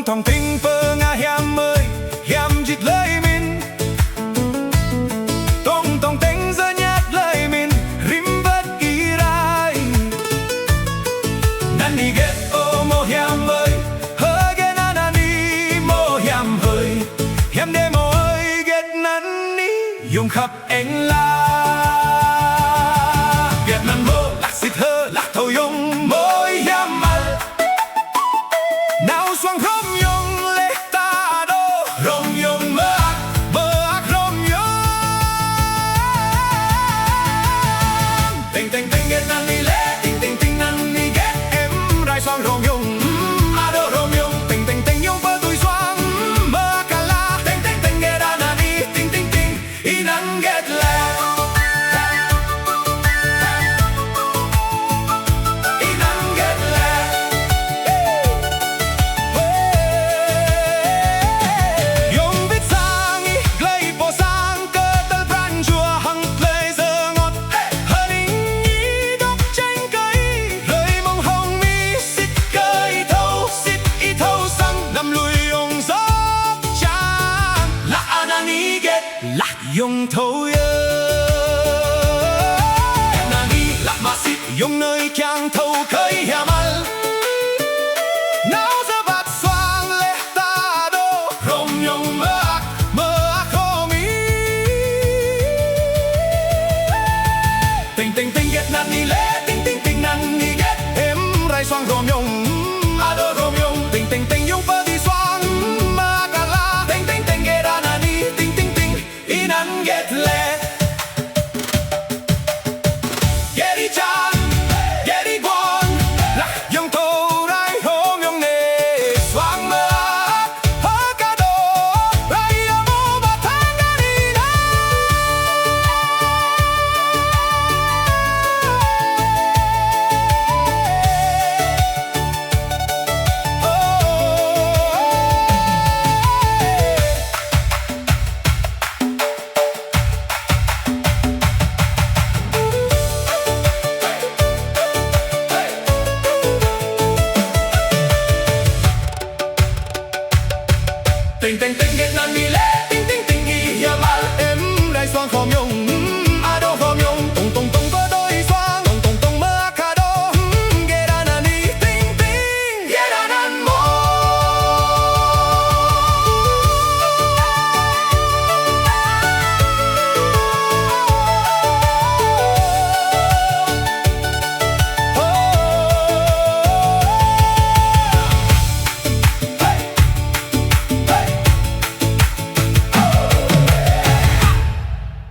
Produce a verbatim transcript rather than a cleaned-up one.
Tong ting pơ ngă hiam mơi, hiam jit lơi min. Tong tong ting jơñat lơi min, rim wơ̆t ih rai. Anăn ih get ơ mơ̆ hiam mơi, hơget anăn anăn ih mơ̆ hiam hơi. Hiam đe mơ̆ ơi get anăn ih, yŭng khăp eng lah. Get anăn mơ̆ lah sit hơ lah thâo yŭng mơ̆ hiam măl. Nao suang hrŏm yŭng lĕ ta dŏ. Hrŏm yŭng mơak, mơak hrŏm yŭng. Ting ting ting get anăn ih lĕ, ting ting ting anăn ih get. Em rai suang hrŏm yŭng, a dŏ hrŏm yŭng. Ting ting ting yŭng pơtui suang, mơak kơ lah. Ting ting ting get anăn ih, ting ting ting. Ih anăn get lĕ. Ih anăn get lĕ. Yŭng wĭt sang ih, glai pô sang kơ tơl pran jua hăng glai jơngơ̆t. Hơning ih dŏ čeng kơi, hlơi mơ̆ng hŏng mi sit kơi thâo, sit ih thâo sang, anăm lui yŭng jŏk čang. Lah anăn ih get. Lah yŭng thâo yơh. Anăn ih lah mă sit yŭng nơi kiăng thâo kơi hiam măl. Nao sa wơ̆t suang lĕ ta dŏ. Hrŏm yŭng mơak, mơak hrŏm ih. Ting ting ting get anăn ih lĕ, ting ting ting anăn ih get. Em rai suang hrŏm yŭng, a dŏ hrŏm yŭng. Ting ting ting yŭng pơtui suang, mơak kơ lah. Ting ting ting get anăn ih, ting ting ting. Ih anăn get lĕ. Get ih čang, get ih ƀuăn, lah yŭng thâo rai hrŏm yŭng anai. Suang mơak, hơget dŏ, rai yơh mơ̆ ƀă thang anăn ih anai. Ting ting ting get anăn ih lĕ, ting ting ting ih hiam măl. Em rai suang